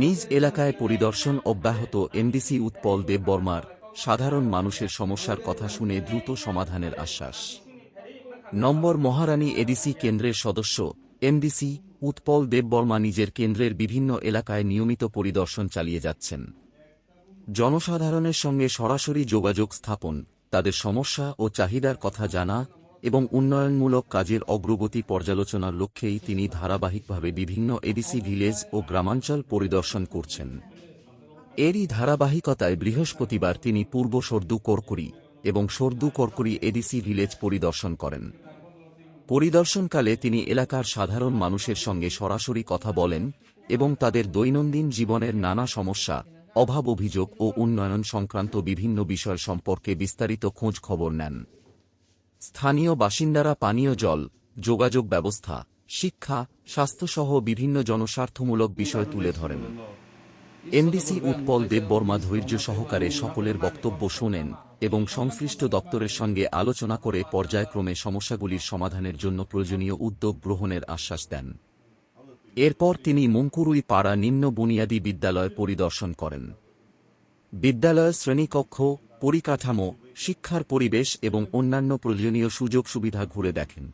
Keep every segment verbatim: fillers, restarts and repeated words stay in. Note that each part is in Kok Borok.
নিজ এলাকায় পরিদর্শন অব্যাহত এমডিসি উৎপল দেববর্মার। সাধারণ মানুষের সমস্যার কথা শুনে দ্রুত সমাধানের আশ্বাস। নম্বর মহারানী এডিসি কেন্দ্রের সদস্য, এমডিসি, উৎপল দেববর্মা নিজের কেন্দ্রের বিভিন্ন এলাকায় নিয়মিত পরিদর্শন চালিয়ে যাচ্ছেন। জনসাধারণের সঙ্গে সরাসরি যোগাযোগ স্থাপন, তাদের সমস্যা ও চাহিদার কথা জানা এবং উন্নয়নমূলক কাজের অগ্রগতি পর্যালোচনার লক্ষ্যেই তিনি ধারাবাহিকভাবে বিভিন্ন এডিসি ভিলেজ ও গ্রামাঞ্চল পরিদর্শন করছেন। এরই ধারাবাহিকতায় বৃহস্পতিবার তিনি পূর্ব সর্দু করকুরি এবং সর্দু করকুরি এডিসি ভিলেজ পরিদর্শন করেন। পরিদর্শনকালে তিনি এলাকার সাধারণ মানুষের সঙ্গে সরাসরি কথা বলেন এবং তাদের দৈনন্দিন জীবনের নানা সমস্যা, অভাব অভিযোগ ও উন্নয়ন সংক্রান্ত বিভিন্ন বিষয় সম্পর্কে বিস্তারিত খোঁজ খবর নেন। স্থানীয় বাসিন্দারা পানীয় জল, যোগাযোগ ব্যবস্থা, শিক্ষা, স্বাস্থ্যসহ বিভিন্ন জনস্বার্থমূলক বিষয় তুলে ধরেন। এমডিসি উৎপল দেববর্মা ধৈর্য সহকারে সকলের বক্তব্য শোনেন এবং সংশ্লিষ্ট দপ্তরের সঙ্গে আলোচনা করে পর্যায়ক্রমে সমস্যাগুলির সমাধানের জন্য প্রয়োজনীয় উদ্যোগ গ্রহণের আশ্বাস দেন। এরপর তিনি মুঙ্কুরুই পাড়া নিম্ন বুনিয়াদী বিদ্যালয় পরিদর্শন করেন। বিদ্যালয়ের শ্রেণীকক্ষ, পরিকাঠামো, শিক্ষার পরিবেশ এবং অন্যান্য প্রয়োজনীয় সুযোগ সুবিধা ঘুরে দেখেন।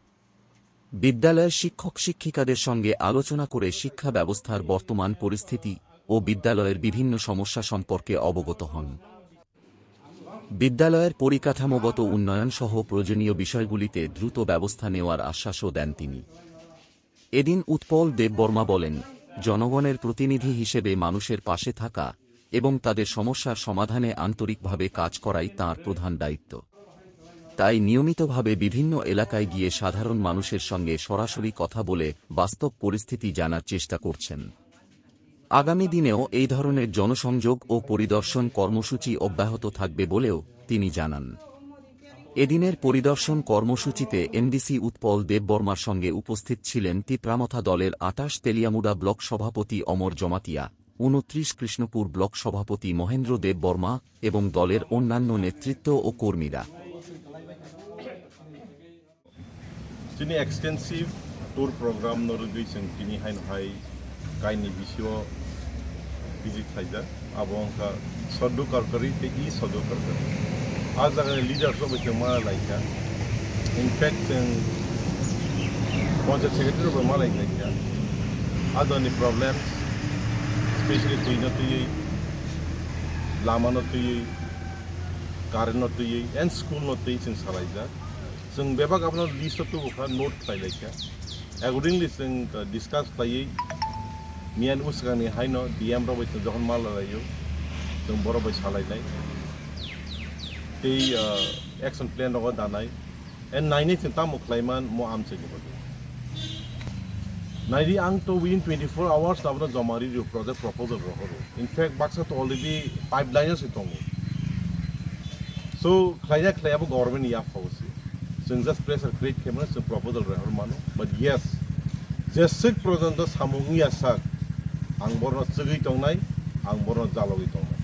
বিদ্যালয়ের শিক্ষক শিক্ষিকাদের সঙ্গে আলোচনা করে শিক্ষা ব্যবস্থার বর্তমান পরিস্থিতি ও বিদ্যালয়ের বিভিন্ন সমস্যা সম্পর্কে অবগত হন। বিদ্যালয়ের পরিকাঠামোগত উন্নয়ন সহ প্রয়োজনীয় বিষয়গুলিতে দ্রুত ব্যবস্থা নেওয়ার আশ্বাসও দেন তিনি। এদিন উৎপল দেববর্মা বলেন, জনগণের প্রতিনিধি হিসেবে মানুষের পাশে থাকা এবং তাদের সমস্যার সমাধানে আন্তরিকভাবে কাজ করাই তাঁর প্রধান দায়িত্ব। তাই নিয়মিতভাবে বিভিন্ন এলাকায় গিয়ে সাধারণ মানুষের সঙ্গে সরাসরি কথা বলে বাস্তব পরিস্থিতি জানার চেষ্টা করছেন। আগামী দিনেও এই ধরনের জনসংযোগ ও পরিদর্শন কর্মসূচি অব্যাহত থাকবে বলেও তিনি জানান। এদিনের পরিদর্শন কর্মসূচিতে এমডিসি উৎপল দেববর্মার সঙ্গে উপস্থিত ছিলেন তিপ্রামথা দলের আটাশ তেলিয়ামুড়া ব্লক সভাপতি অমর জমাতিয়া, ঊনত্রিশ কৃষ্ণপুর ব্লক সভাপতি মহেন্দ্র দেববর্মা এবং দলের অন্যান্য নেতৃত্ব ও কর্মীরা। Chini extensive tour program no rwgwi chwng tini haino hai kaini bisio visit khlaijak. Abo wngkha Sadhu Karkari tei E Sadhu Karkari. A jagani leaders rok bai chwng ma laikha. In fact, chwng Panchayat Secretary rok bai ma laikha. A jagani problems, specially twi no twiwi, lama no twiwi, current no twiwi, and school no twiwi chwng salaijak. Chwng bebak abono list o tubukha, note khlai laikha. Accordingly, chwng, uh, discuss khlaiwi miyani bwswkangni haino D M rok bai chwng jokhon ma lalaio, chwng borok bai salainai. Tei, uh, action plan rogo danai. And nainai chwng tamo khlaiman mo amchaini bagwi. Naidi ang to within twenty-four hours abono joma ri rio project proposal rohoro. In fact, baksa to already pipeline o se tongo. So, khlaina khlaiya bo government ni yaphao se. Chwng just pressure create khaimano, chwng proposal rohor mano. But yes, jeswk porjonto samung wngya sak, ang borno chwgwi tongnai, ang borno jalogwi tongnai.